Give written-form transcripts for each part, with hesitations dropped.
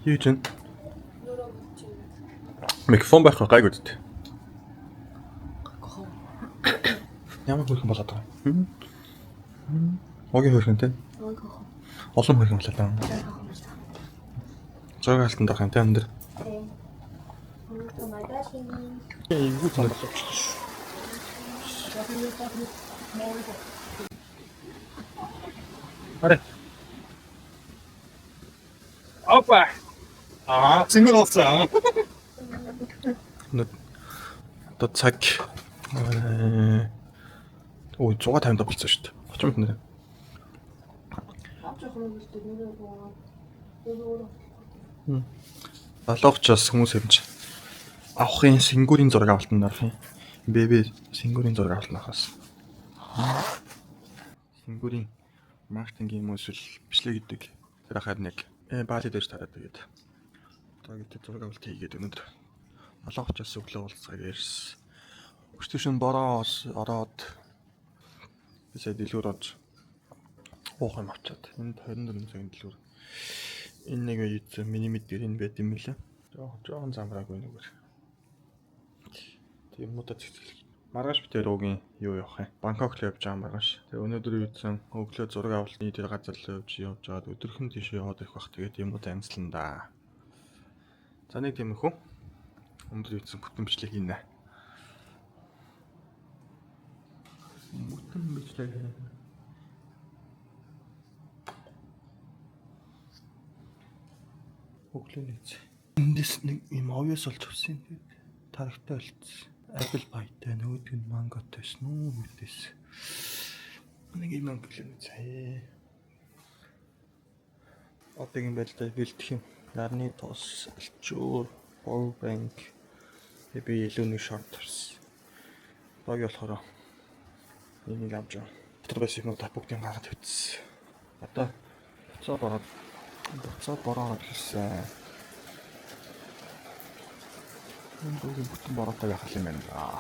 Юу ч юм? Микрофон байхгүй гайгүй дээ. Ямар хөрхөн болоод байгаа юм? Огийн хөрхөн те? Олон хөрхөн болоод байгаа юм. Зураг алтанд авах юм те өндөр. Эвгүй зам болчихлоо шүү. Аре. Опа. Аа, цэнгэр болсон. Одоо цаг ой 6:50 болчихсон шүү дээ. 30 минут нэр. Залуучаас хүмүүс хэмж авахын сэнгүүрийн зураг авалтанд орох юм. Бэби сэнгүүрийн зураг авалтанд орохоос. Сэнгүүрийн маркетинг юм уу эсвэл бичлэг гэдэг тэр ахаар нэг Бали дээр тараад тэгээд одоо гэдэг зураг авалт хийгээд өнөөдөр 7:30-аас өглөө уулзгаа ирсэн. Өчтөр шөнө бороос ороод би сая дэлгүүр орж уух юм авчаад энд 24 цагийн дэлгүүр. Энэ нэг үйцэн миний мэд дээр энэ байд юм лээ. Жохон жохон замраагүй нүгэр. Тийм юмудаа цэцгэлэх. Маргааш би тэр уугийн юу явах юм. Бангкок л явж байгаа маргааш. Тэгээ өнөөдөр үйцэн өглөө зураг авалтны тэр газар л явж явж байгаад өдөрхөн тийш яваад ирэх бах. Тэгээд юмудаа амжилтан да. За нэг тийм их үү? Өндөр үйцэн бүтэн бичлэг хийнэ. Бүтэн бичлэг хийнэ. Өглөө нэгц. Эндээс нэг юм овёс олж авсан юм. Тэгээд тарагтай болцсон. Apple pie-тай нөгөөдг нь манготой байсан уу гэдээс. Нэг юм өглөө нэгц. Одоогийн байдлаар бэлдэх юм. Нарны тос, алчуур, power bank. Тэгээ би илүү нэг шорт авсан. Баг болохоор энийг авч яваа. Дотор байсан юмнуудаа бүгдийг гаргаад тавьчихсан. Одоо буцаа бороод буцаа бороод хэлсэн. Энэ дүүгийн бүтэн бороотой байх юм байна да.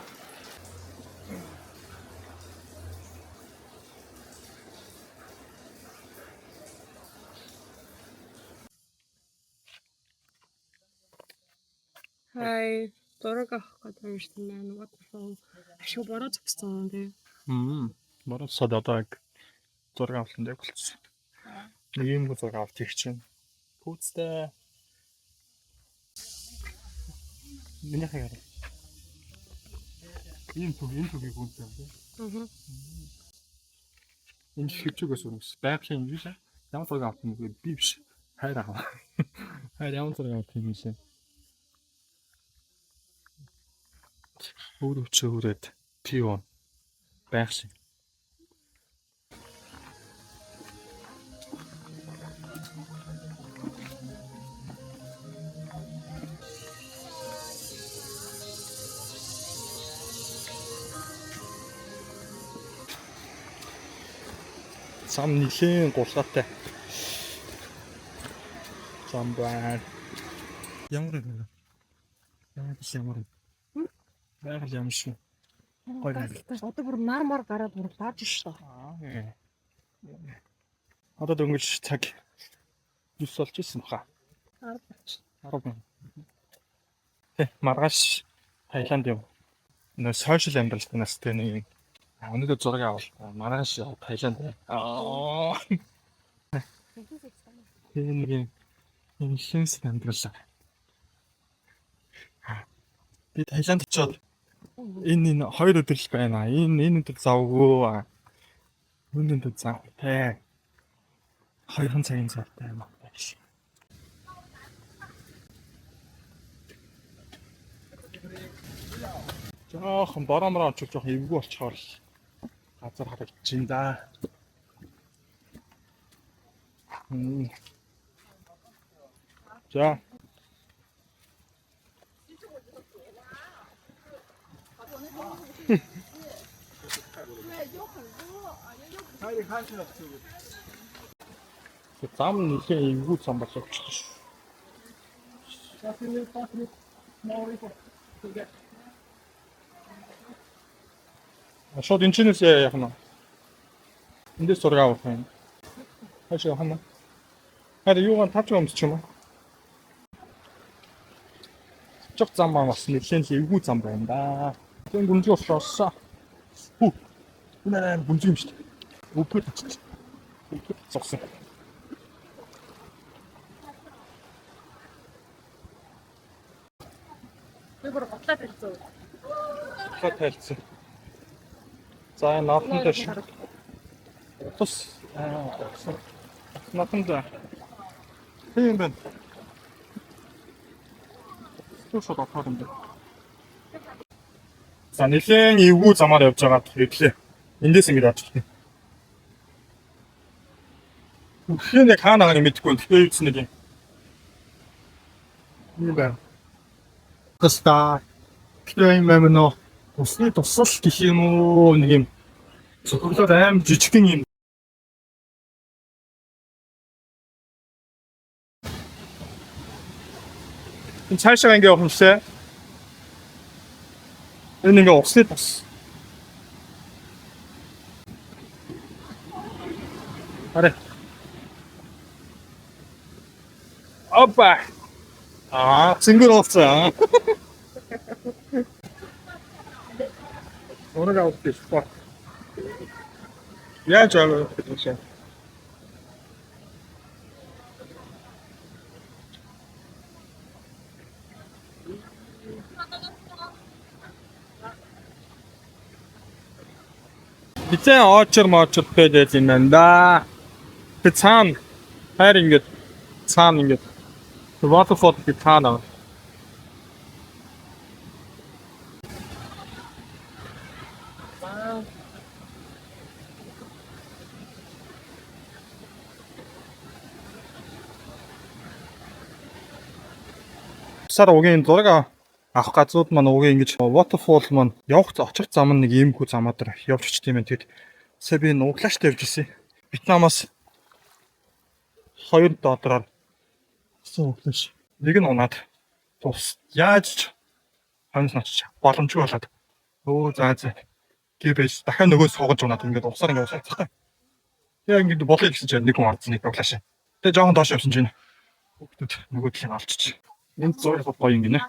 Хай, зураг авах гэдэг юм шиг байна. What the fuck? Ашиг бороо зогссон тий. Бороо цод одоо яг зураг авалтанд яг болчихсон. Нэг юм зураг авалт хийх чинь. Пүүцтэй. Миний хараа. Ийм төг энэ төгийг үнтэй юм тий. Аа. Энэ шивчүүгээс өрнөс. Байгалийн юм биш ээ. Ямар зураг авах юм бэ? Би биш. Хайр авах. Хайр ямар зураг авах юм бэ? Өөр өчөө хүрээд пион байгалийн. Зам нилээн гулгаатай. Зам байна. Ямар юм бэ? Ямар биш ямар юм. Байгаль юм шүү. Гоё юм. Одоо бүр нар мар гараад бүр лааж шүү. Аа. Одоо дөнгөж цаг 9 болж исэн баха. 10. 10. Тэ маргааш Таиланд яв. Нөө сошиал амьдралтнаас тэ нэг юм. Өнөөдөр зураг авал. Маргааш Таиланд. Аа. Тэр нэг юм инфлюенсер амьдрал. Би Таиланд очиод энэ хоёр өдөр л байна. Энэ өдөр завгүй. Энэ өдөр завтай. Хоёрхан цагийн завтай юм байна. Жохон бороо мороо очив жоохон эвгүй болчоор л газар харагдчихээн да. За. Зам нэлээ эвгүй зам боловчлоо шүү. Шууд энэ чинээс яах нь? Эндээс зураг авах юм. Хаашаа явах юм? Харин юугаар тавч өмсчих юм уу? Очих зам маань бас нэлээд л эвгүй зам байна да. Тийм гүнзгий болохоор хүү. Энэ аим гүнзгий юм шүү дээ. Өвгөр очиж. Өвгөр зогсон. Би бүр гутлаа тавьсан. Гутлаа тайлцсан. За энэ наадхан дээр шиг. Тус наадхан дээр. Тийм байна. Тус шууд отхоор юм байна. За нэлээд эвгүй замаар явж байгаад ирлээ. Эндээс ингэж орж ирсэн. Үнэхээр яг хаана байгааг мэдэхгүй. Тэгэхээр юу гэсэн нэг юм. Юм байна. Тэста. Тэр юм байна нөө. Усны тусал гэх юм уу нэг юм цогцолоод аим жижигхэн юм. Энэ цаашаа ингэ явах юм шээ. Энэ ингээ усны тус. Хараа. Опа. Аа, цэнгэр уулцсан. Зураг авах гэж спорт. Яаж авах гэж байна? Бицэн очер мочер пэдэл юм байна да. Тэ цаана хайр ингээд цаана ингээд waterfall гэх цаана. Сар угийн зураг авах газрууд маань угийн ингэж waterfall маань явах очих зам нь нэг иймхүү замаар дээр явж очт юм байна. Тэгэд сая би нуглааштай явж ирсэн. Вьетнамаас 2 доллараар авсан углааш. Нэг нь унаад тус яаж ч хоньс очиж боломжгүй болоод өө за за гэвэж дахиад нөгөө суугаж унаад ингээд усаар ингээд усаацтай. Тэгээ ингээд болъё гэсэн чинь нэг хүн орсон нэг углааш. Тэгээ жоохон доош явсан чинь хүүхдүүд нөгөө талыг олчиж. Энд зураг гоё юм гинэ.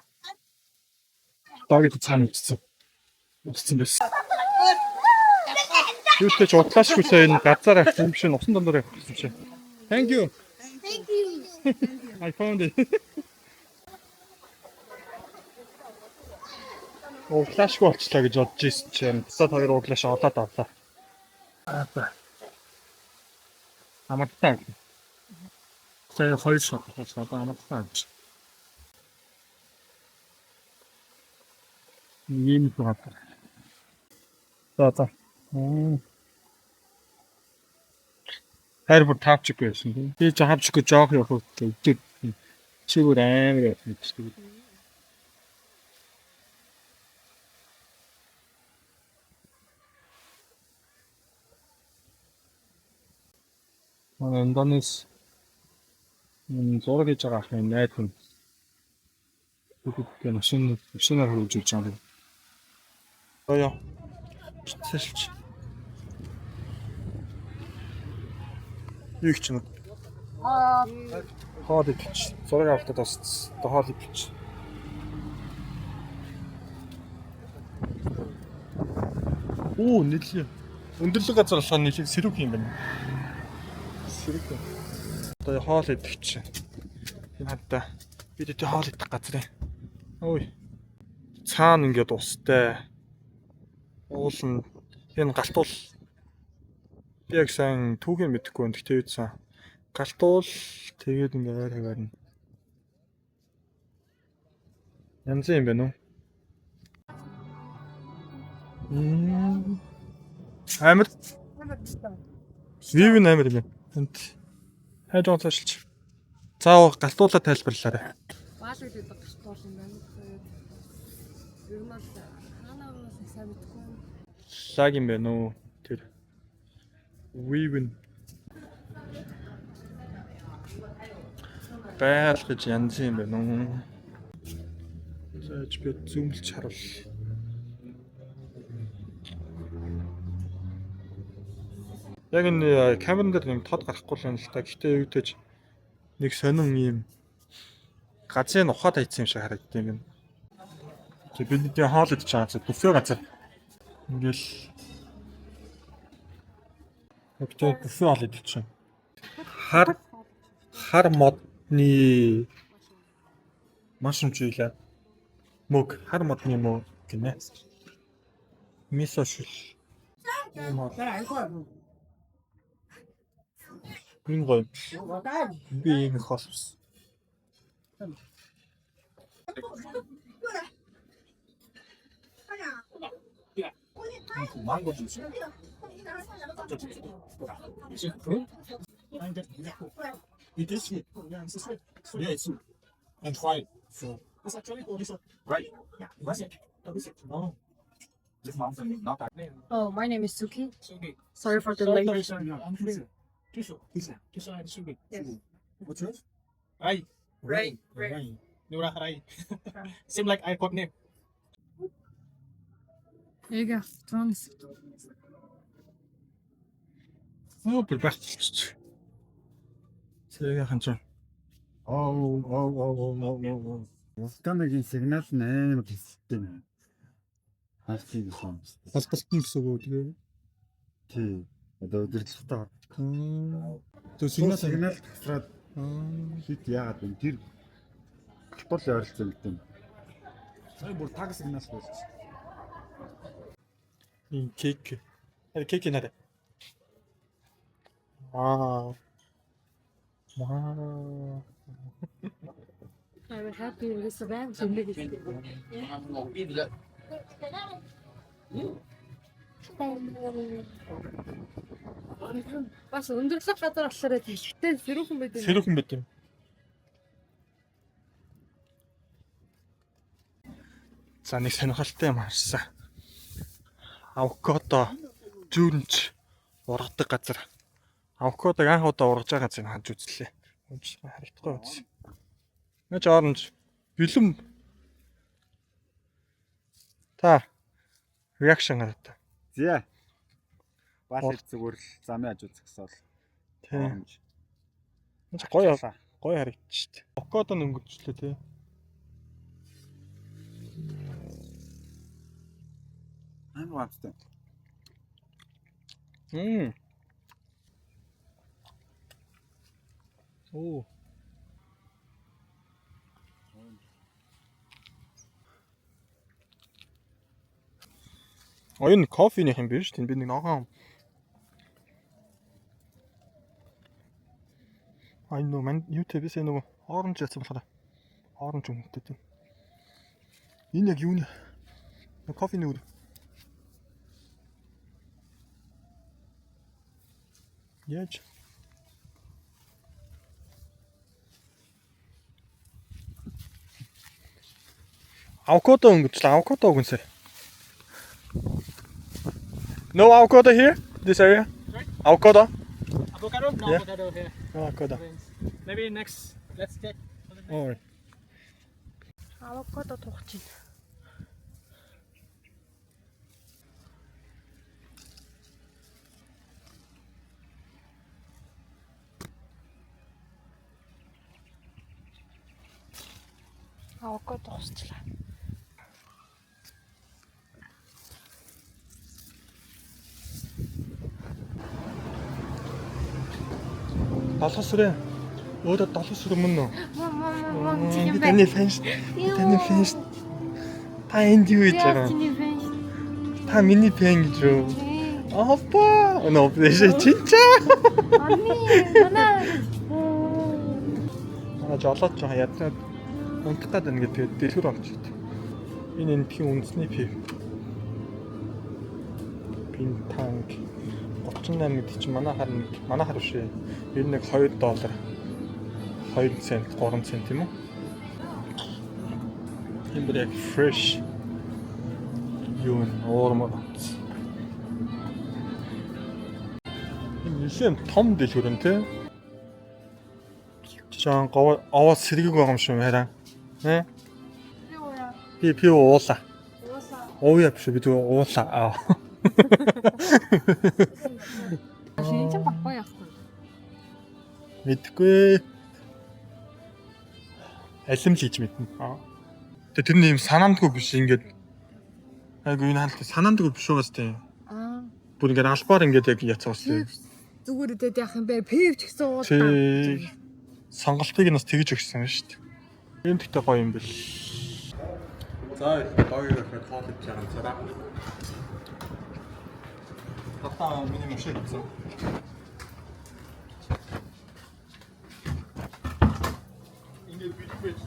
Доогийн цаана үтсэн. Үтсэн байсан. Юутэй ч удлаашгүй сая энэ газар авсан юм шиг усан дундаар явах гэсэн чинь. Thank you. Thank you. I found it. Углаашгүй болчлаа гэж бодож ирсэн чинь бусад хоёр углааш олоод авлаа. Аа. Амартай. Сая хоёр шот болчихлоо амартай. Ийм л байна. За за. Хайр бүр таавчгүй байсан тийм. Би ч хавчгүй жоох явах гэдэг. Чи бүр амар явах гэж. Манай Индонез зураг хийж байгаа ахын найз хүн. Хүүхдүүдтэй машинаар хөрвүүлж ирж байгаа юм. Оё. Цэшилч. Юу их чинь Хоол идчих. Зураг авалтад бас хоол идчих. Оо нэлээ. Өндөрлөг газар болохоор нэлээ сэрүүх юм байна. Сэрүүх. Одоо хоол идэх чинь. Энэ хадаа бид өдөө хоол идэх газар юм. Ой. Цаана ингээд устай. Уул нь энэ галтуул би яг сайн түүхийг мэдэхгүй байна. Гэхдээ юусэн. Галтуул тэгээд ингээд ойр хаваар нь. Янз юм байна уу? Амар. Вив нь амар юм. Энд хайж онцолж. За галтуулаа тайлбарлаарай. Баал гэдэг галтуул юм байна. Тэгээд ер нь бол хаанаа бол сайн мэдэхгүй. Лаг юм байна уу? Тэр. Вив нь байл гэж янз юм байна уу? За би зүүмлж харуул. Яг энэ камеран дээр юм тод гарахгүй л юм л та. Гэхдээ юу гэж нэг сонин юм газрын ухаад айцсан юм шиг харагддаг юм. Тэг бид нэг хоол идэж байгаа газар, буфе газар. Ингээл Тэгтээ буфе хоол идэж чинь. Хар хар модны mushroom чийлээ. Мөг, хар модны мөг гинэ. Мисо шил. Ийм хоол. Энэ гоё. Би ийм их хоол авсан. Mango juice. It is sweet. Yeah, it's sweet. Yeah, it's sweet. And try it. So it's actually right. Yeah. Right. Oh. This mountain not that. Oh, my name is Suki. Sugi. Sorry for the Sorry, late. sorry, sorry. I'm Sugi. Tisho. Tisho and Sugi. Yes. What's yours? Rai. Rai. Rai. Rai. Nura Rai. Same like airport name. Яг автобус. Оо бүр багцчих. Цэгийн хан чинь. Оо оо оо оо оо оо. Вулканыгийн сигнал нь амар хэсэгтэй нэ. Хаасын хон. Холболтон гэсэн үг үү тэгээ. Тий. Одоо удирдлагатай. Зөв сигнал Сигнал тасраад хит яагаад вэ? Тэр алтуул ойролцоо гэдэг юм. Сая бүр таг сигнал болж. Энэ кейк. Харин кейк нэрэ. Аа. Вау. I'm happy with this event. Бас өндөрлөг газар болохоор тэлхтэй сэрүүхэн байдаг. Сэрүүхэн байт юм. За нэг сонирхолтой юм харсан. Авокадо зүүрэнч ургадаг газар. Авокадог анх удаа ургаж байгаа газрыг харж үзлээ. Үнч харагдахгүй үз. Наач оранж бэлэм та reaction гаргата. Зя. Баал зүгээр л замын хажуу згсоол. Тийм. Наач гоё гоё харагдчих шүү дээ. Авокадо нь өнгөрчлээ тий. Амар амттай. Мм. Оо. Оюун кофених юм биш тийм би нэг ногоон. Ай нөө мань YouTube-ээс нөгөө оранж яцсан болохоор оранж өнгөтэй тийм. Энэ яг юуны кофений үр. Яаж? Авокадо өнгөжлөө. Авокадо өгөнсэй. No avocado here? This area? Sorry? Avocado? Avocado? No Yeah. avocado here. No avocado. Maybe next. Let's check. Alright. Авокадо туух чинь. Авокадо хусчлаа. Долоо сүрээ. Өөрөө долоо сүр мөн үү? Мөн мөн мөн мөн Би таны фэн шүү. Би таны фэн шүү. Та энд юу хийж байгаа? Чиний фэн шүү. Та миний фэн гэж юу? Опа! Нөө биш чинчаа. Ами манай Манай жолоод жоохон ядраад унтах гад байна гэдэг дэлгүр олж ирд. Энэ энтхийн үндэсний пив. Бинтанг 38 гэдэг чинь манай хар нэг манай хар биш ээ. Ер нь нэг 2 доллар 2 цент 3 цент юм уу? Энэ бүр яг fresh юу н уурмаг авсан. Энэ нэлээд том дэлгүүр нь тий. Жан говь овоо сэргийг байгаа юм шиг хараа. Э? Би ууя. Би пив уулаа. Ууса. Ууя биш би зүгээр уулаа. Аа. Шинэ чинь баггүй яахгүй. Мэдгүй. Алим л хийж мэднэ. Аа. Тэгээ тэр нэг юм санаандгүй биш ингээд айгу энэ хаалт санаандгүй биш байгаас тийм. Аа. Бүр ингээд албаар ингээд яг яцсан бас тийм. Зүгээр үдээд яах юм бэ? Пив ч гэсэн уулаа. Тий. Сонголтыг нь бас тэгж өгсөн юм шүү дээ. Ийм тэгтээ гоё юм бэл. За логик гэхэд хоол идэж байгаа юм цараа. Татаа миний мөшөө гэсэн. Ингээд бэлэг байж.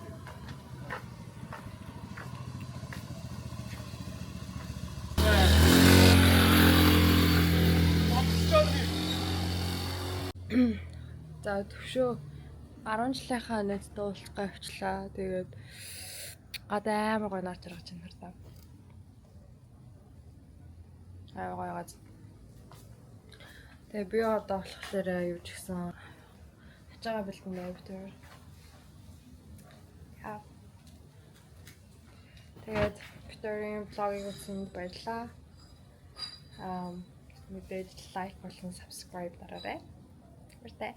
За, төвшөө 10 жилийнхаа найзтай уулзах явчлаа. Тэгээд гадаа амар гоё наач гаргаж байна хардаа. Амар гоё газ. Тэгээ би одоо болохоор юу ч гэсэн хачаага бэлтэн байв тэр. Яа. Тэгээд Викторийн блогийг үзсэнд баярлалаа. Мэдээж лайк болон subscribe дараарай. Баяртай.